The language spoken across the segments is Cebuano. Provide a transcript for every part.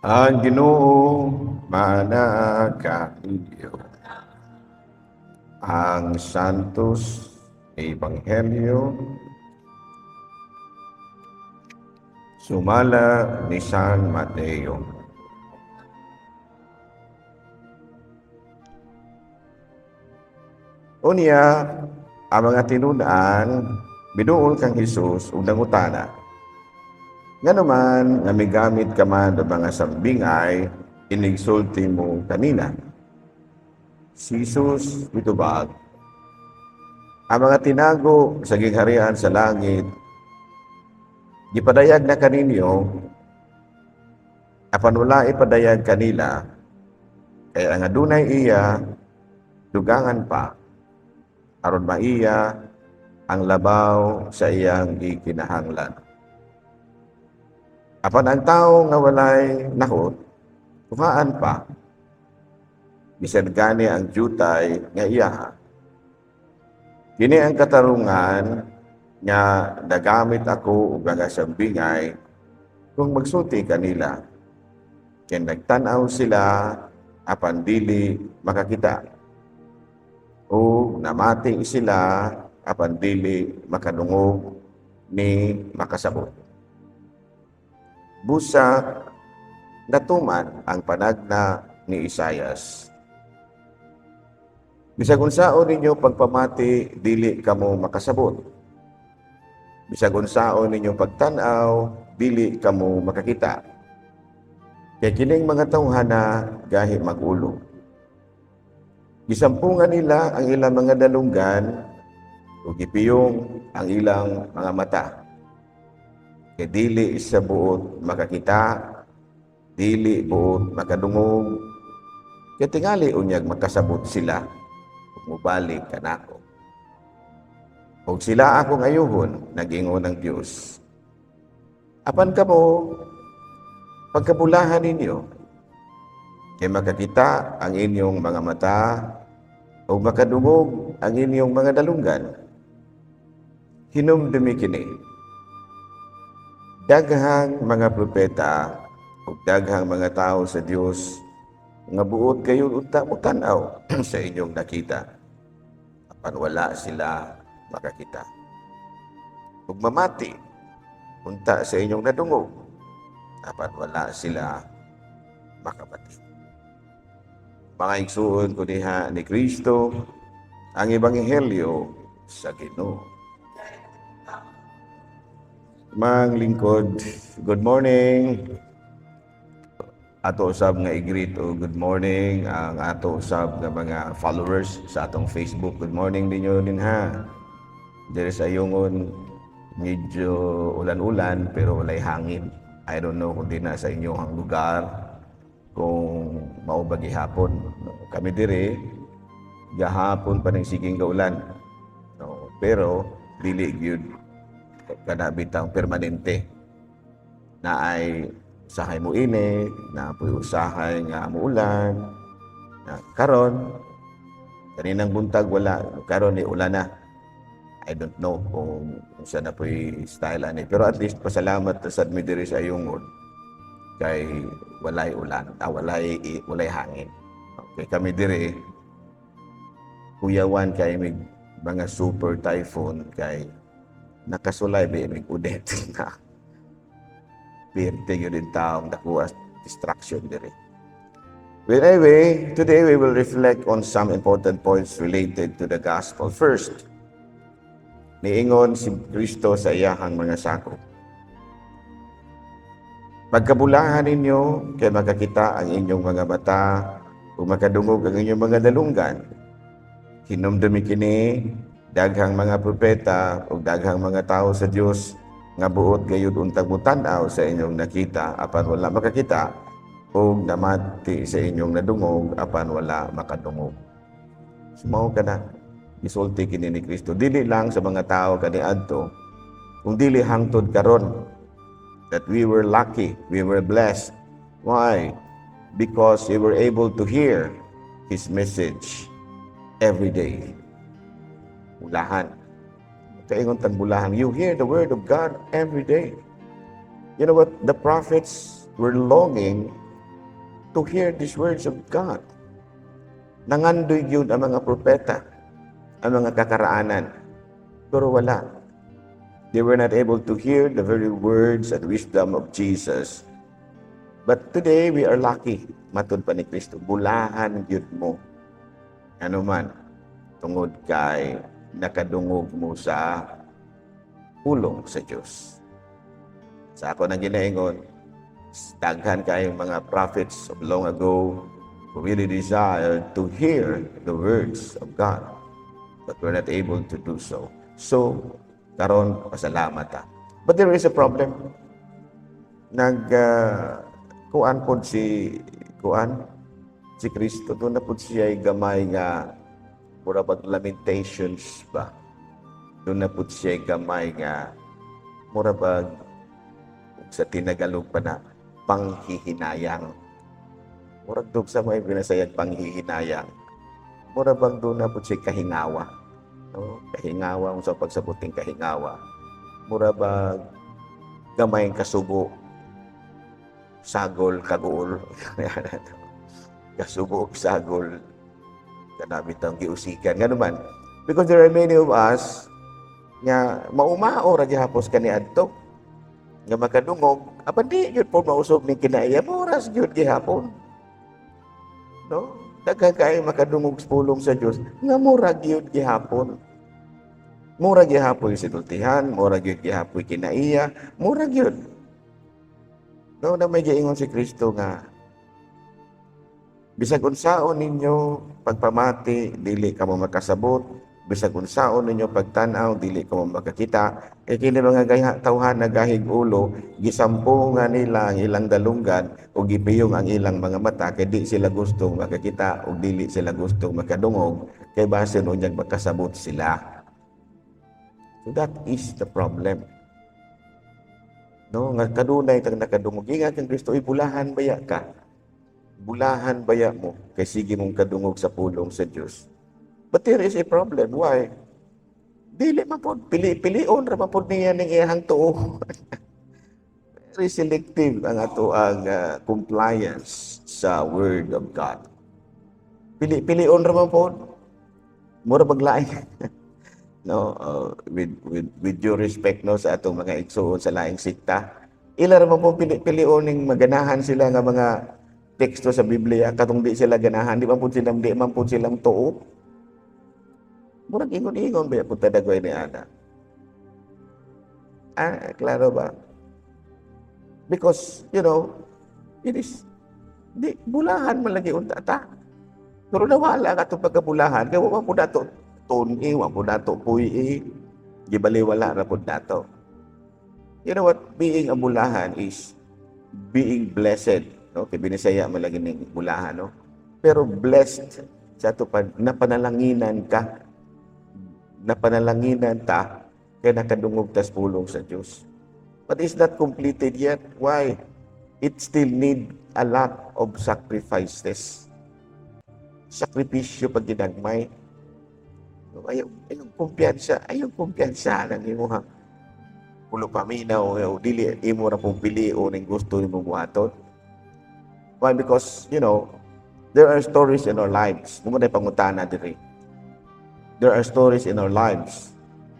Ang Ginoo maanaa kaninyo. Ang Santos Ebanghelyo sumala ni San Mateo. Unya, ang mga tinun-an miduol kang Hesus ug nangutana, "Ngano man nga migamit ka man og mga sambingay inigsulti mo kanina?" Si Jesus mitubag, "Ang mga tinago sa gingharian sa langit gipadayag na kaninyo, apan wala ipadayag kanila, kay ang adunay iya dugangan pa, aron maiya ang labaw sa iyang gikinahanglan. Apan ang tawo nga walay nahot, kuhaan pa, bisan gani ang jutay nga iyaha. Kini ang katarungan nga nagamit ako og mga sambingay kung magsulti kanila. Kay nagtan-aw sila apan dili makakita, o namati sila apan dili makadungog ni makasabot. Busa natuman ang panagna ni Isayas: 'Bisag unsaon ninyo pagpamati, dili kamo makasabot. Bisag unsaon ninyo pagtan-aw, dili kamo makakita. Kay kining mga tawhana gahi mag-ulo. Gisampungan nila ang ilang mga dalunggan ug gipiyong ang ilang mga mata. Kay dili sa buot makakita, dili buot makadungog, kay tingali unyag makasabot sila ug mobalik kanako. Ug sila akong ayuhon, nag-ingon ang Dios. Apan kamo, pagkabulahan ninyo, kay makakita ang inyong mga mata o makadungog ang inyong mga dalunggan. Hinumdumi kini: Daghang mga propeta ug daghang mga tao sa Dios nga buot gayud unta motan-aw sa inyong nakita, apan wala sila makakita. Ug mamati unta sa inyong nadungog, apan wala sila makabati." Mga igsuon ko diha ni Kristo, ang Ebanghelyo sa Ginoo. Mang lingkod, good morning. Ato usab nga i-greet o good morning ang ato usab nga mga followers sa atong Facebook. Good morning ninyo din ha. Diri sa Ayungon, medyo ulan-ulan pero walay hangin. I don't know kung di na sa inyong lugar kung mao ba gihapon. Kami diri gahapon pa ning siging gaulan. No, pero dili gyud kana bitang permanente na ay usahay mo init, na po'y usahay nga muulan. Na karon, kaninang buntag wala, karon ni ulan na. I don't know kung unsa na po'y style ani. Pero at least pasalamat ta sad mi diri sa Ayungon kay walay ulan, walay hangin. Okay, kami diri kuyawan kay mig mga super typhoon kay nakasulay ba mig Odette na pirte yun din taong nakuha destruction diri. Well, anyway, today we will reflect on some important points related to the gospel. First, niingon si Kristo sa iyahang mga sakop, "Pagkabulahan ninyo, kay makakita ang inyong mga mata, ug makadungog ang inyong mga dalunggan. Hinumdumi kini: daghang mga propeta ug daghang mga tao sa Dios nga buot gayud untag mutan-aw sa inyong nakita apan wala makakita, ug namati sa inyong nadungog apan wala makadungog." So, mao kana gisulti kini ni Kristo dili lang sa mga tao kaniadto kung dili hangtod karon, that we were lucky, we were blessed. Why? Because we were able to hear His message every day. Bulahan. Kaingon tang bulahan. You hear the word of God every day. You know what? The prophets were longing to hear these words of God. Nangandoy gyud ang mga propeta, ang mga kakaraanan. Pero wala. They were not able to hear the very words and wisdom of Jesus. But today, we are lucky. Matud pa ni Kristo, bulahan gyud mo. Ano man, tungod kay nakadungog mo sa pulong sa Diyos. Sa ako nang ginaingon, daghan kayong mga prophets of long ago who really desired to hear the words of God, but were not able to do so. So, karon pasalamat ta. But there is a problem. Nag kuan pod si kuan si Kristo, duna pod siya gamay nga mura pag lamentations ba. Duna pod siya gamay nga mura pag, sa tinagalog pa na, panghihinayang. Murag dug sa may binasayag panghihinayang. Mura bang duna pod siya kahingawa. No? Kahingawa, kung sa pagsabuting kahingawa. Mura bag gamay kasubo, sagol, kaguol. Kasubo, sagol. Kana bitang giusikan. Ngano man? Because there are many of us nga maumao ra gihapos kaniadto nga makadungog, apan di gyud po mausog ning kinaiya, oras gyud gihapon, no? Daghan kaayo makadungog sa pulong sa Dios nga mura gyud gihapon, mura gihapon sinultihan, mura gyud gihapon kinaiya, mura gyud, no? Na may giingon si Kristo nga bisag unsaon ninyo pagpamati, dili kamo makasabot, bisag unsaon ninyo pagtan-aw, dili kamo makakita, kay kini mga gaya tawhan nagahig ulo, gisampongan nila ang ilang dalunggan ug gipiyong ang ilang mga mata, kay di sila gustong makakita ug dili sila gustong makadungog, kay basin unyag makasabot sila. So that is the problem, no, nga kadunay kang nakadungog. Ingon kang Kristo, "Uy, bulahan baya ka, bulahan baya mo kay sige mong kadungog sa pulong sa Dios." But there is a problem. Why? Dili man pod pili-pilion ra man pod niya ning iyang tuo. Very selective ang ato ang compliance sa word of God. Pili-pilion ra man pod. Mura baglaing, no, with due respect, no, sa atong mga igsuon sa laing sekta. Ila ra man po pili-pilion ning maganahan sila nga mga teksto sa Biblia. Katong di sila ganahan, di man pud silang tuo. Murag ingon-ingon ba pud tadagoy ni ana? Ah, klaro ba? Because, it is, di, bulahan man lagi unta ta. Pero nawala ka itong pagkabulahan, kaya wa po nato tuni, wa po nato puy, gibaliwala ra pud nato. You know what? Being a bulahan is being blessed. No? Kay binisaya man lagi ning bulahan, no? Pero blessed sa ato pa, napanalanginan ka, napanalanginan ta, kay nakadungog tas pulong sa Dios. But it's not completed yet. Why? It still need a lot of sacrifices. Sakripisyo pag ginagmay. Ayaw, ayaw kumpiyansa ng imuha. Pulo paminaw, o dili, imo ra pong pilion ning gusto nimo buhaton. Why? Because, there are stories in our lives. Mao na pangutana diri. There are stories in our lives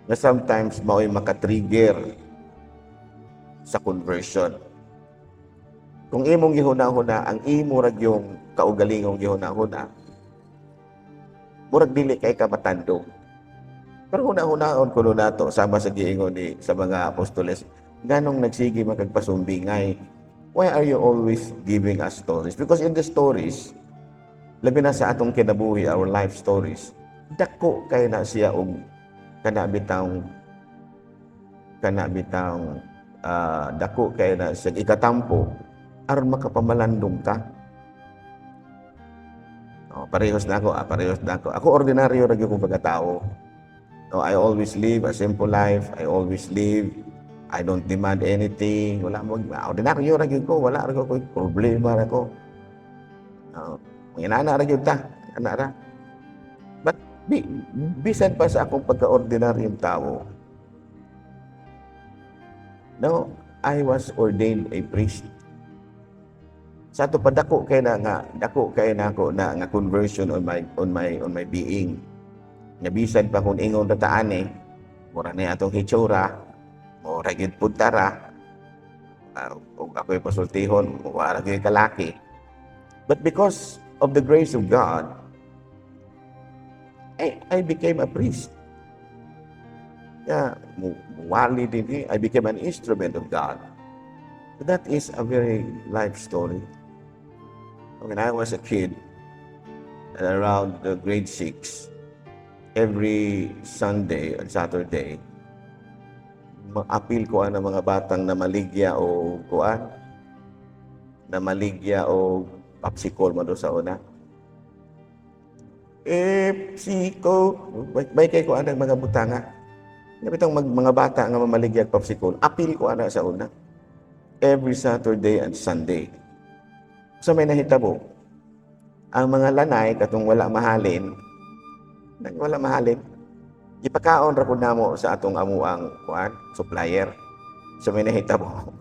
na sometimes mao'y makatrigger sa conversion. Kung imong gihuna-huna, ang imo ra yung kaugalingong gihuna-huna, murag dili kay ka matandog. Pero huna-hunaon kuno nato sama sa giingon ni sa mga apostoles, nganong nagsige man kag pasumbingay? Why are you always giving us stories? Because in the stories, labi na sa atong kinabuhi, our life stories, dako kay na siya og kana bitang dako kay na siya ikatampo aron makapamalandong ka. Oh, parehos na ako, parehos na ako. Ako, ordinaryo ra gyud kong pagkatao. No, I always live a simple life. I always live. I don't demand anything. Wala mo, ordinaryo ra gyud ko, wala ra ko problema ra ko. No, mga ra gyud ta, ana ra. But bisan pa sa akong pagka-ordinaryong tao, no, I was ordained a priest. Sa ato pa, dako kay na ako na nga conversion on my being. Nga bisan pa kung ingon ra ta ani, mura ni atong hitsura, mura gyud pud tara. Ug ako'y pasultihon, wala gyud kalaki. But because of the grace of God, I became a priest. Yeah, muwali din eh. I became an instrument of God. That is a very life story. When I was a kid, at around the grade 6, every Sunday and Saturday, maapil ko ang mga batang na maligya o kuan, na maligya o popsicle mo do sa una. Eh, siko, may kay ko anang mga butanga. Nga mga bata nga mamaligya og popsicle, apil ko ana sa una. Every Saturday and Sunday. Sa may nahitabo, ang mga lanay katong wala mahalin, nang wala mahalin, ipakaon ra pud namo sa atong amuang kuan, supplier. Sa may nahitabo,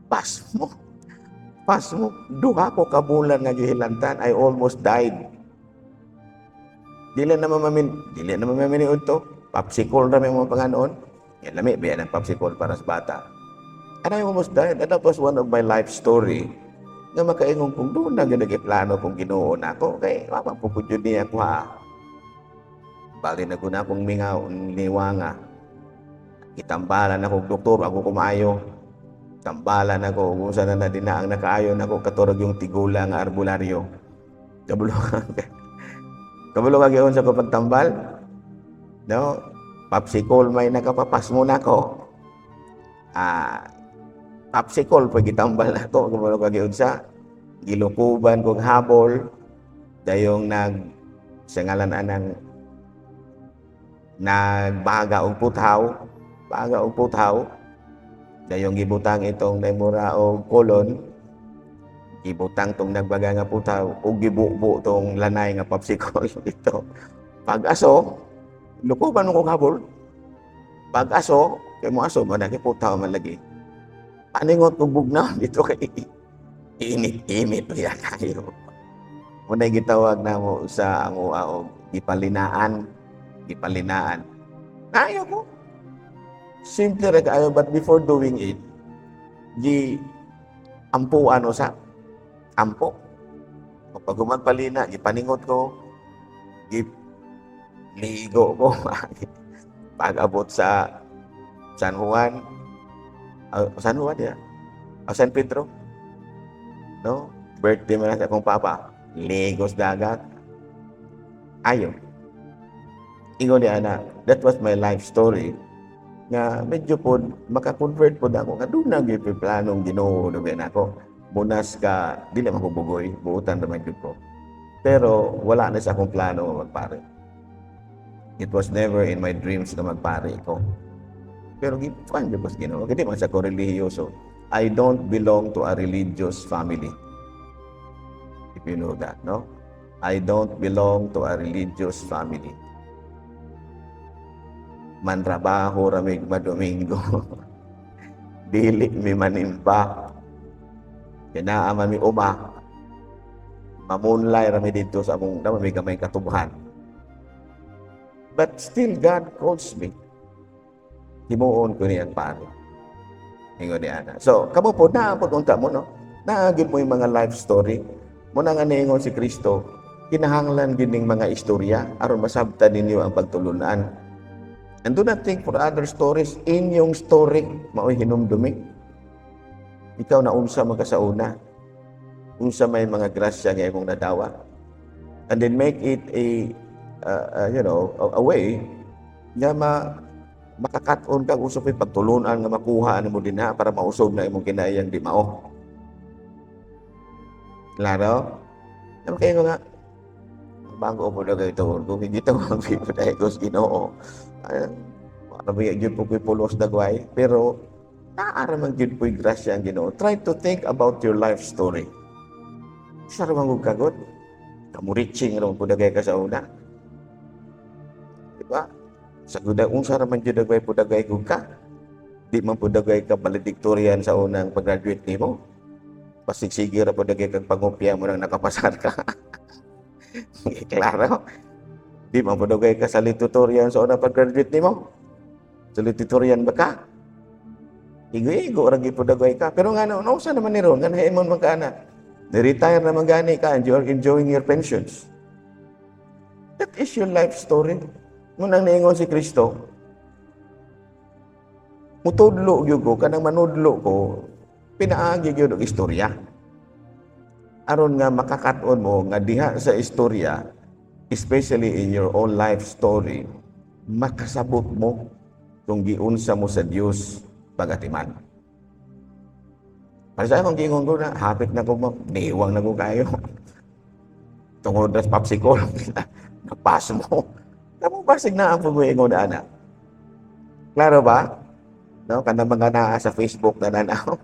pasmo. Pasmo, duha ko ka bulan nga gihilantan, I almost died. Dili na mamin to. Popsicle ra may mga panganoon. Yan lami biya ng popsicle para sa bata. And I almost died. And that was one of my life story nga makaingon kung doon na gid plano kung Ginoo nako kay mapapupud jud niya ko ha. Bali na ko na akong mingaw niwanga. Gitambalan ako doktor, ako kumaayo. Tambalan ako kung saan na din ang nakaayo nako katurog yung tigula nga arbularyo. Kabalo ka. Kabalo ka giun sa ko pagtambal? No? Popsicle may nakapapasmo nako. Ah, popsicle pag gitambal nako, kabalo ka giunsa? Gilukuban kog habol dayong nag sa ngalan anang nagbaga og puthaw, baga og puthaw, dayong gibutang itong naimura og kolon, gibutang tong nagbaga nga puthaw ug gibubo tong lanay nga popsicle ito. Pag aso, lukuban mo kog habol. Pag aso, kay mo aso man lagi, puthaw man lagi. Paningot kog bugnaw dito kay init-init ya kayo. Muna gitawag namo sa amo og gipalinaan, gipalinaan. Ayaw ko. Simple ra kaayo, but before doing it, gi ampuan sa ampo. Pag magpalina, gipaningot ko, gi ligo ko. Pag abot sa San Juan, San Juan ya, San Pedro, no? Birthday man sa akong papa, ligos dagat. Ayo. Ingon ni ana, that was my life story nga medyo pod maka-convert pod ako nga doon na gyud planong Ginoo na biyan ako. Munas ka, dili man ko bugoy, buutan ra man gyud ko. Pero wala na sa akong plano nga magpare. It was never in my dreams na magpare ko. Pero gikuan gyud ko sa Ginoo. Di man sa ko relihiyoso. I don't belong to a religious family. If you know that, no? I don't belong to a religious family. Mantrabaho ramig madomingo. Dili mi manimba. Kinaa man mi uma. Mamunlay rami dito sa among dama mi gamay katubhan. But still God calls me. Himuon ko niyang pare. Ingon ni ana. So, kamo po, naa po unta mo, no? Naa gyud mo yung mga life story. Muna nga niingon si Kristo, kinahanglan gyud ning mga istorya aron masabtan ninyo ang pagtulunan. And do not think for other stories, inyong story mao'y hinumdumi. Ikaw na unsa man ka sa una. Unsa may mga grasya nga imong nadawa. And then make it a you know, a way nga makakat-on ka uso pa'y pagtulunan nga makuha nimo dinha para mausog na imong kinaiyang di mao. Klaro? Naman kayo nga, bago mo na kayo tuon, kung hindi tawag ko dahil ko sa Ginoo, ano ba yun po ko'y pulos dagway, pero naa man gyud po'y grasya ang Ginoo. Try to think about your life story. Sa ramang kagod, kamuriching raman po dagay ka sa una. Diba? Sa guda, unsa raman gyud dagway po dagay kung ka. Di man po dagay ka valedictorian sa unang pag-graduate nimo. Pasigsige ra pod kag pangopya mo nang nakapasar ka. Klaro. Di man po dugay ka salutatorian sa una pag-graduate nimo. Salutatorian ba ka? Igo-igo ra gyud po dagay ka. Pero nga no, nausa naman ni ron, nga nahimon man ka na. Ni-retire naman gani ka and you are enjoying your pensions. That is your life story. Munang niingon si Kristo, mutudlo gyud ko, kanang manudlo ko, pinaagi gyud og istorya. Aron nga makakat-on mo nga diha sa istorya, especially in your own life story, makasabot mo kung giunsa mo sa Dios pagatiman. Para sa akong giingon ko na, hapit na ko mo, niwang na ko kayo. Tungod na sa popsicle, napas mo. Kamo basig na ang pag-ingon na ana. Klaro ba? No, kanang mga naa sa Facebook na nanaw.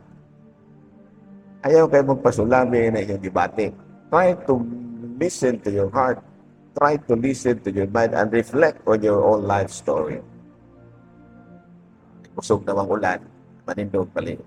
Ayaw kayo magpasulabi na inyong debate. Try to listen to your heart. Try to listen to your mind and reflect on your own life story. Kusog namang ulan, manindog pali.